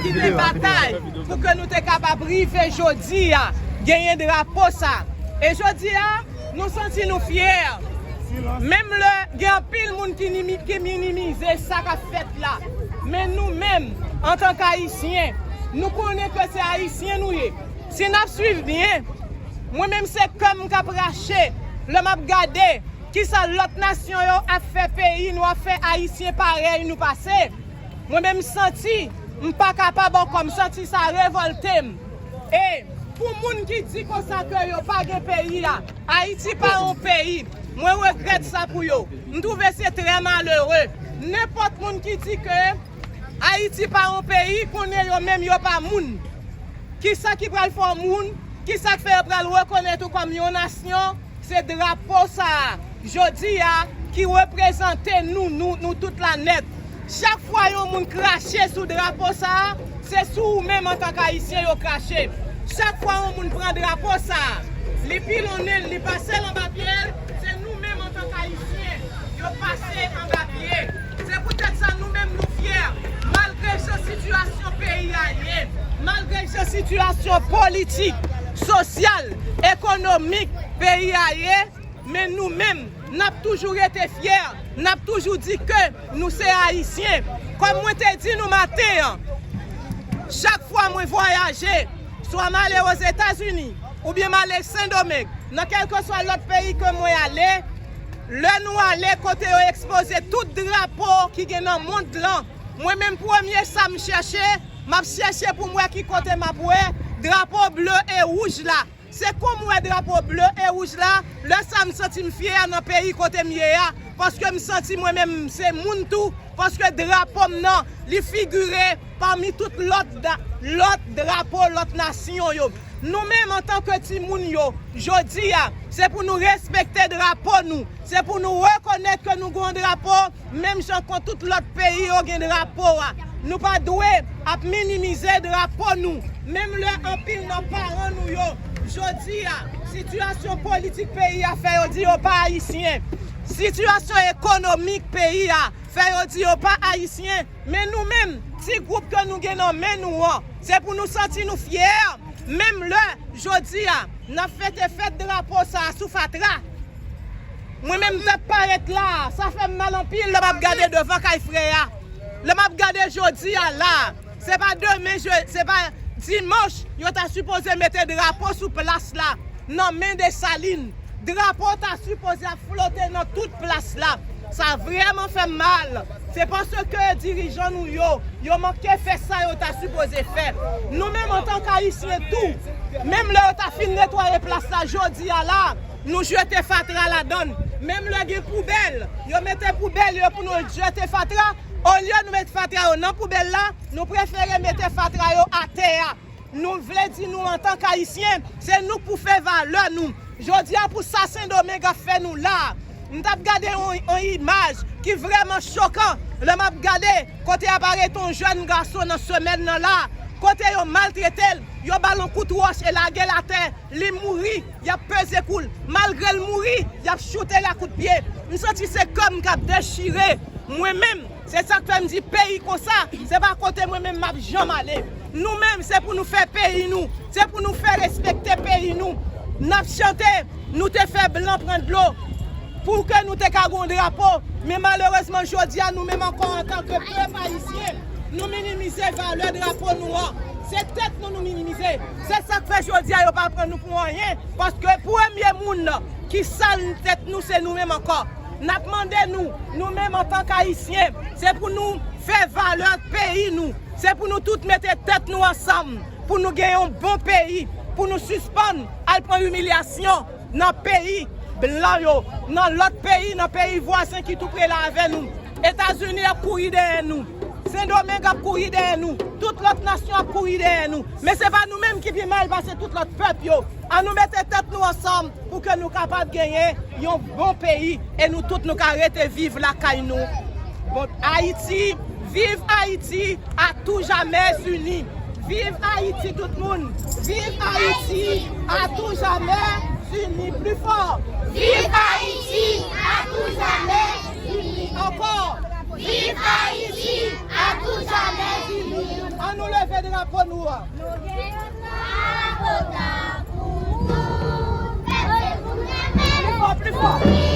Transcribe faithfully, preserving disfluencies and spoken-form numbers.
Rive batay pou ke nou te kapab rive jodi a, genyen drapo sa. E jodi a, nou santi nou fyè. Menm lè gen anpil moun ki nimi-, ki minimize sa k ap fèt la. Men nou menm, antank Ayisyen, nou konnen ke se Ayisyen nou ye. Si n ap swiv byen, mwen menm se kè m k ap rache lè m ap gade kisa lòt nasyon yo ap fè peyi nou, ap fè Ayisyen parèy nou pase. Mwen menm m santi m pa kapab ankò, m santi sa revòlte m. E pou moun ki di konsa ke yo pa gen peyi a, Ayiti pa yon peyi, mwen regrèt sa pou yo. M twouve se trè malere. Nenpòt moun ki di ke Ayiti pa yon peyi, konnen yo menm yo pa moun. Kisa ki pral fè w moun? Kisa k fè yo pral rekonèt ou kòm yon nasyon? Se drapo sa a, jodi a, ki reprezante nou, nou, nou tout la nèt. Chak fwa yon moun krache sou drapo sa a, se sou ou menm antank Ayisyen yo krache. Chak fwa yon moun pran drapo sa a, li pilonnen l, li pase l anba pye l, se nou menm antank Ayisyen yo pase anba pye. Se poutèt sa nou menm nou fyè, malgre jan sitiyasyon peyi a ye, malgre jan sitiyasyon politik, sosyal, ekonomik peyi a ye, men nou menm, n ap toujou rete fyè, n ap toujou di ke nou se Ayisyen. Kòm mwen te di nou maten an, chak fwa mwen vwayaje, swa m ale Ozetazini, oubyen m ale Sendomeng, nan kèlkeswa lòt peyi ke mwen ale, lè nou ale kote yo ekspoze tout drapo ki gen nan mond lan, mwen menm premye sa m chèche, m ap chèche pou m wè ki kote m ap wè drapo ble e wouj la. Se kou m wè drapo ble e wouj la, lè sa m santi m fyè nan peyi kote m ye a, paske m santi mwen menm se moun tou, paske drapo m nan, li figire pami tout lòt da-, lòt drapo lòt nasyon yo. Nou menm antanke timoun yo, jodi a, se pou nou respekte drapo nou, se pou nou rekonèt ke nou gen yon drapo, menm jan kon tout lòt peyi yo gen drapo a. Nou pa dwe ap minimize drapo nou. Menm lè anpil nan paran nou yo, jodi a, sitiyasyon politik peyi a fè yo di yo pa Ayisyen. Sitiyasyon ekonomik peyi a fè yo di yo pa Ayisyen. Men nou menm, ti gwoup ke nou gen nan men nou an, se pou nou santi nou fyè. Menm lè, jodi a, n ap fete fèt drapo sa a sou fatra. Mwen menm m t ap parèt la, sa fè m mal anpil lè m ap gade devan kay frè a. Lè m ap gade jodi a la, se pa demen, je-, se pa dimanch, yo ta sipoze mete drapo sou plas la, nan men Desalin. Drapo ta sipoze ap flote nan tout plas la. Sa vrèman fè m mal. Se paske dirijan nou yo, yo manke fè sa yo ta sipoze fè. Nou menm antank Ayisyen tou, menm lè yo ta fin netwaye plas la jodi a la, nou jete fatra ladan l. Menm lè gen poubèl, yo mete poubèl yo pou nou jete fatra. Olye nou met fatra yo nan poubèl la, nou prefere mete fatra yo atè a. Nou vle di nou antank Ayisyen, se nou k pou fè valè nou. Jodi a pou sa Sendomeng ap fè nou la. M t ap gade yon, yon imaj ki vrèman chokan. Lè m ap gade kote y ap arete yon jèn gason nan semèn nan la, kote yo maltrete l, yo ba l yon kout wòch e lage l atè, li mouri, y ap peze kou l. Malgre l mouri, y ap choute l ak kout pye. M santi se kè m k ap dechire. Mwen menm, se sa k fè m di peyi konsa, se pa kote mwen menm m ap janm ale. Nou menm, se pou nou fè peyi nou, se pou nou fè respekte peyi nou. N ap chante, nou te fè blan pran dlo pou ke nou te ka gen yon drapo. Men malerezman, jodi a, nou menm ankò antanke pèp ayisyen, nou minimize valè drapo nou an. Se tèt nou nou minimize. Se sa k fè jodi a yo pa pran nou pou anyen. Paske premye moun ki sal tèt nou, se nou menm ankò. N ap mande nou, nou menm antank Ayisyen, se pou nou fè valè peyi nou. Se pou nou tout mete tèt nou ansanm, pou nou gen yon bon peyi, pou nou sispann al pran imilyasyon nan peyi blan yo, nan lòt peyi, nan peyi vwazen ki tou pre la avè nou. Etazini ap kouri dèyè nou. Sendomeng ap kouri dèyè nou. Tout lòt nasyon ap kouri dèyè nou. Men se pa nou menm ki pi mal pase tout lòt pèp yo. An nou mete tèt nou ansanm pou ke nou kapab genyen yon bon peyi e nou tout nou ka rete viv lakay nou. Bon, Ayiti, viv Ayiti, à tout jamais unis. Viv Ayiti tout moun. Viv Ayiti, à tout jamais unis. Plus fort. Viv Ayiti, à tout jamais unis. Ankò. Viv Ayiti! A tout jamè! An nou leve drapo nou an! Nou gen yon drapo pou tout pèp pou nou renmen. Pli fò, pli fò!